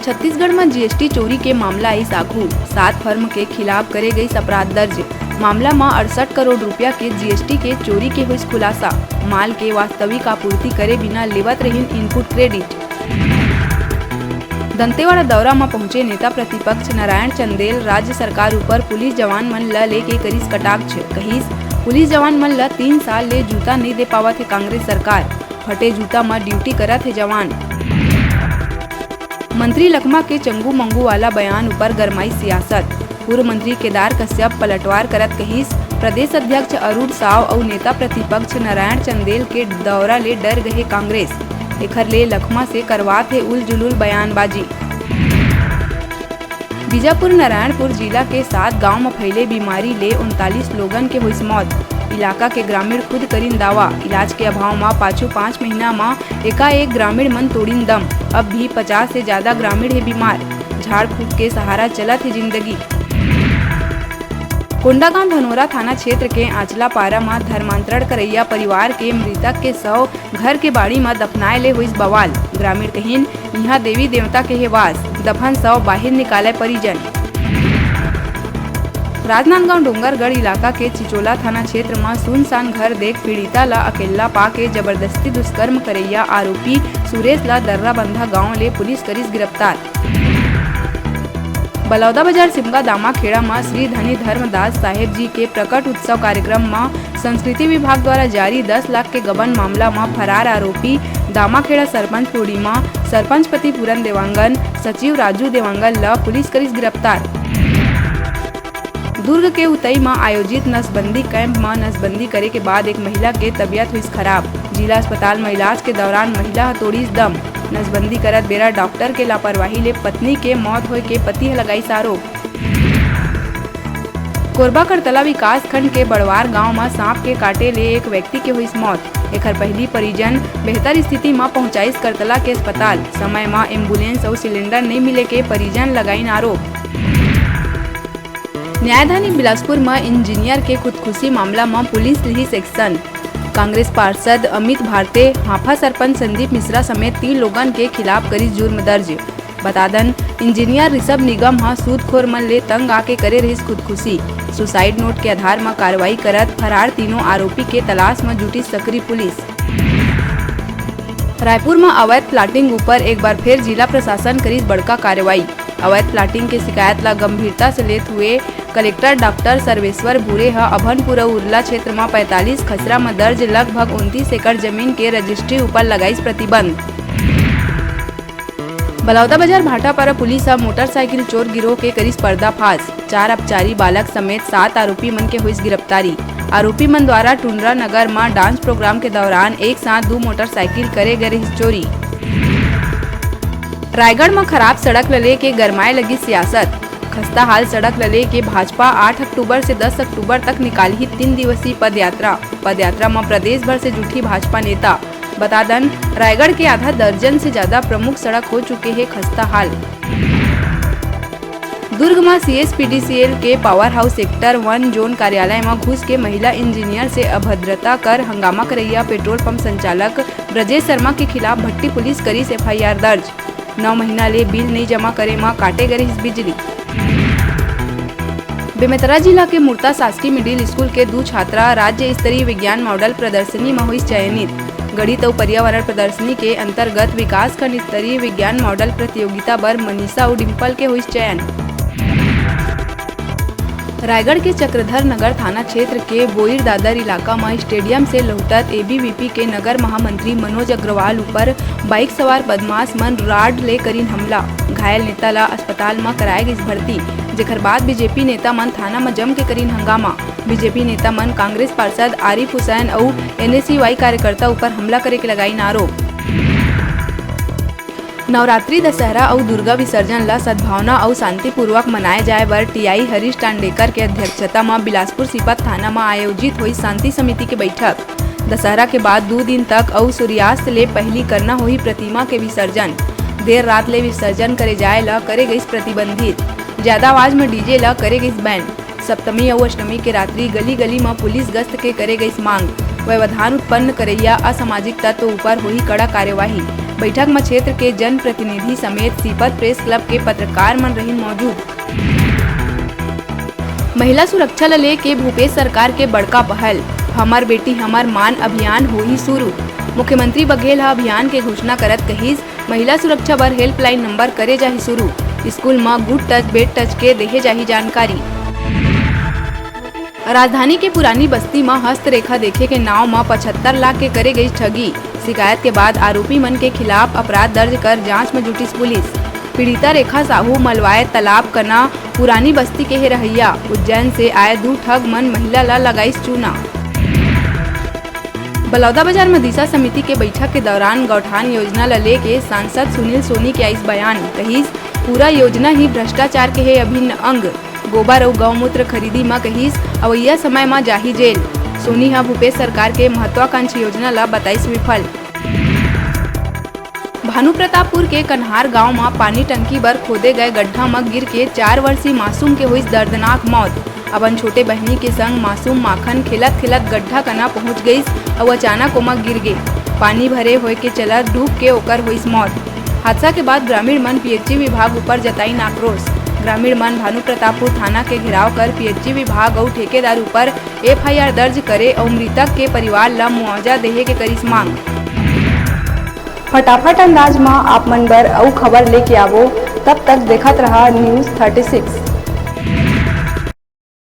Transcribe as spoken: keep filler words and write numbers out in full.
छत्तीसगढ़ म जीएसटी चोरी के मामला आइस आघू, सात फर्म के खिलाफ करे गइस अपराध दर्ज। मामला म अड़सठ करोड़ रुपया के जीएसटी के चोरी के होइस खुलासा। माल के वास्तविक आपूर्ति करे बिना लेवत रहिन इनपुट क्रेडिट। दंतेवाड़ा दौरा म पहुंचे नेता प्रतिपक्ष नारायण चंदेल राज्य सरकार ऊपर पुलिस जवान मन ल लेके करिस कटाक्ष। कहिस, पुलिस जवान मन ल तीन साल ले जूता नइ दे पावत हे कांग्रेस सरकार, फटे जूता म ड्यूटी करत हे जवान। मंत्री लखमा के चंगू मंगू वाला बयान ऊपर गरमाई सियासत। पूर्व मंत्री केदार कश्यप पलटवार करत कहिस, प्रदेश अध्यक्ष अरुण साव अउ नेता प्रतिपक्ष नारायण चंदेल के दौरा ले डर गहे कांग्रेस, एखर ले लखमा से करवात हे उलजुलुल बयानबाजी। बीजापुर नारायणपुर जिला के सात गांव म फैले बीमारी ले उनतालीस लोगन के होइस मौत। इलाका के ग्रामीण खुद करिन दावा, इलाज के अभाव म पाछू पाँच महीना म एकाएक ग्रामीण मन तोड़िन दम। अब भी पचास से ज्यादा ग्रामीण हे बीमार, झाड़ फूंक के सहारा चलत हे जिंदगी। कोंडागांव धनोरा थाना क्षेत्र के आंचला पारा म धर्मांतरण करैया परिवार के मृतक के शव घर के बाड़ी म दफनाए ले होइस बवाल। ग्रामीण कहिन, इहां देवी देवता के हे वास, दफन शव बाहिर निकालय परिजन। राजनांदगांव डोंगरगढ़ इलाका के चिचोला थाना क्षेत्र म सुनसान घर देख पीड़िता ल अकेल्ला पाके जबरदस्ती दुष्कर्म करैया आरोपी सुरेश ल दर्राबंधा गांव ले पुलिस करिस गिरफ्तार। बलौदाबाजार सिमगा दामाखेड़ा म श्री धनी धर्मदास साहेब जी के प्रकट उत्सव कार्यक्रम म संस्कृति विभाग द्वारा जारी दस लाख के गबन मामला म फरार आरोपी दामाखेड़ा सरपंच टोली म सरपंच पति पूरन देवांगन, सचिव राजू देवांगन ल पुलिस करिस गिरफ्तार। दुर्ग के उतई म आयोजित नसबंदी कैंप म नसबंदी करे के बाद एक महिला के तबियत होइस खराब। जिला अस्पताल म इलाज के दौरान महिला ह तोड़िस दम। नसबंदी करत बेरा डॉक्टर के लापरवाही ले पत्नी के मौत होय के पति ह लगाइस आरोप। कोरबा करतला विकासखंड के बड़वार गांव म सांप के काटे ले एक व्यक्ति के होइस मौत। एखर पहिली परिजन बेहतर स्थिति म पहुंचाइस करतला के अस्पताल। समय म एम्बुलेंस अउ सिलेंडर नइ मिले के परिजन लगाइन आरोप। न्यायधानी बिलासपुर म इंजीनियर के खुदकुशी मामला म पुलिस लिहिस एक्शन। कांग्रेस पार्षद अमित भारते, हांफा सरपंच संदीप मिश्रा समेत तीन लोगन के खिलाफ करिस जुर्म दर्ज। बता दन, इंजीनियर ऋषभ निगम ह सूदखोर मन ले तंग आके करे रहिस खुदकुशी। सुसाइड नोट के आधार म कार्रवाई करत फरार तीनों आरोपी के तलाश म जुटिस सकरी पुलिस। रायपुर म अवैध प्लाटिंग ऊपर एक बार फेर जिला प्रशासन करिस बड़का कार्रवाई। अवैध प्लाटिंग के शिकायत ला गंभीरता से लेत हुए कलेक्टर डॉक्टर सर्वेश्वर भूरे ह अभनपुर अउ उरला क्षेत्र म पैंतालीस खसरा म दर्ज लगभग उनतीस एकड़ जमीन के रजिस्ट्री ऊपर लगाइस प्रतिबंध। बलौदाबाजार भाटापारा पुलिस ह मोटरसाइकिल चोर गिरोह के करिस पर्दाफाश। चार अपचारी बालक समेत सात आरोपी मन के होइस गिरफ्तारी। आरोपी मन द्वारा टुंडरा नगर म डांस प्रोग्राम के दौरान एक साथ दू मोटरसाइकिल करे गए रहिस चोरी। रायगढ़ म खराब सड़क ल लेके गरमाए लगी सियासत। खस्ता हाल सड़क ल लेके भाजपा आठ अक्टूबर से दस अक्टूबर तक निकालही तीन दिवसीय पदयात्रा। पदयात्रा म प्रदेश भर से जुटही भाजपा नेता। बता दन, रायगढ़ के आधा दर्जन से ज्यादा प्रमुख सड़क हो चुके हे खस्ता हाल। दुर्ग म सीएसपीडीसीएल के पावर हाउस सेक्टर वन जोन कार्यालय म घुस के महिला इंजीनियर से अभद्रता कर हंगामा करैया पेट्रोल पंप संचालक ब्रजेश शर्मा के खिलाफ भट्टी पुलिस करिस एफआईआर दर्ज। नौ महीना ले बिल नइ जमा करे म काटे गे रिहिस बिजली। बेमेतरा जिला के मुरता शासकीय मिडिल स्कूल के दू छात्रा राज्य स्तरीय विज्ञान मॉडल प्रदर्शनी म होइस चयनित। गणित अउ पर्यावरण प्रदर्शनी के अंतर्गत विकासखंड स्तरीय विज्ञान मॉडल प्रतियोगिता बर मनीषा अउ डिंपल के होइस चयन। रायगढ़ के चक्रधर नगर थाना क्षेत्र के बोईर दादर इलाका म स्टेडियम से लहुटत एबीवीपी के नगर महामंत्री मनोज अग्रवाल ऊपर बाइक सवार बदमाश मन राड ले करिन हमला। घायल नेता ला अस्पताल म कराए गिस भर्ती, जेकर बाद बीजेपी नेता मन थाना म जम के करिन हंगामा। बीजेपी नेता मन कांग्रेस पार्षद आरिफ हुसैन अउ एनएसयूआई कार्यकर्ता ऊपर हमला करे के लगाइन आरोप। नवरात्रि, दशहरा अउ दुर्गा विसर्जन ल सद्भावना अउ शांतिपूर्वक मनाए जाए बर टीआई हरीश टांडेकर के अध्यक्षता म बिलासपुर सीपत थाना म आयोजित होइस शांति समिति के बैठक। दशहरा के बाद दू दिन तक अउ सूर्यास्त ले पहिली करना होही प्रतिमा के विसर्जन। देर रात ले विसर्जन करे जाए ल करे गइस प्रतिबंधित। ज्यादा आवाज म डीजे ल करे गइस बैन। सप्तमी अउ अष्टमी के रात्रि गली-गली म पुलिस गश्त के करे गइस मांग। व्यवधान उत्पन्न करइया असामाजिक तत्व ऊपर होही कड़ा कार्यवाही। बैठक म क्षेत्र के जनप्रतिनिधि समेत सीपत प्रेस क्लब के पत्रकार मन रहिन मौजूद। महिला सुरक्षा ल लेके भूपेश सरकार के बड़का पहल, हमर बेटी हमर मान अभियान होही शुरू। मुख्यमंत्री बघेल ह अभियान के घोषणा करत कहिस, महिला सुरक्षा बर हेल्पलाइन नंबर करे जाही शुरू। स्कूल म गुड टच, बेड टच के देहे जाही जानकारी। राजधानी के पुरानी बस्ती म हस्तरेखा देखे के नाव म पचहत्तर लाख के करे गई ठगी। शिकायत के बाद आरोपी मन के खिलाफ अपराध दर्ज कर जांच म जुटिस पुलिस। पीड़िता रेखा साहू मलवाय तालाब कना पुरानी बस्ती के हे रहइया। उज्जैन से आए दू ठग मन महिला ला लगाइस चूना। बलौदाबाजार म दिशा समिति के बैठक के दौरान गौठान योजना ल लेके सांसद सुनील सोनी के आइस बयान। कहिस, पूरा योजना ही भ्रष्टाचार के हे अभिन्न अंग। गोबर अउ गौमूत्र खरीदी म कहिस, अवइया समय म जाही जेल। सोनी ह भूपेश सरकार के महत्वाकांक्षी योजना ल बताइस विफल। भानुप्रतापपुर के कन्हार गांव म पानी टंकी बर खोदे गए गड्ढा म गिर के चार वर्षीय मासूम के होइस दर्दनाक मौत। अपन छोटे बहिनी के संग मासूम माखन खेलत-खेलत गड्ढा कना पहुंच गइस अउ अचानक ओमा गिर गे। पानी भरे होए के चलत डूब के ओकर होइस मौत। हादसा के बाद ग्रामीण मन पीएचई विभाग ऊपर जताइन आक्रोश। ग्रामीण मन भानुप्रतापपुर थाना के घेराव कर पीएचई विभाग अउ ठेकेदार ऊपर एफआईआर दर्ज करे अउ मृतक के परिवार ल मुआवजा देहे के करिस मांग। फटाफट अंदाज म आप मन बर अउ खबर लेके आवो, तब तक देखत रहा News thirty six।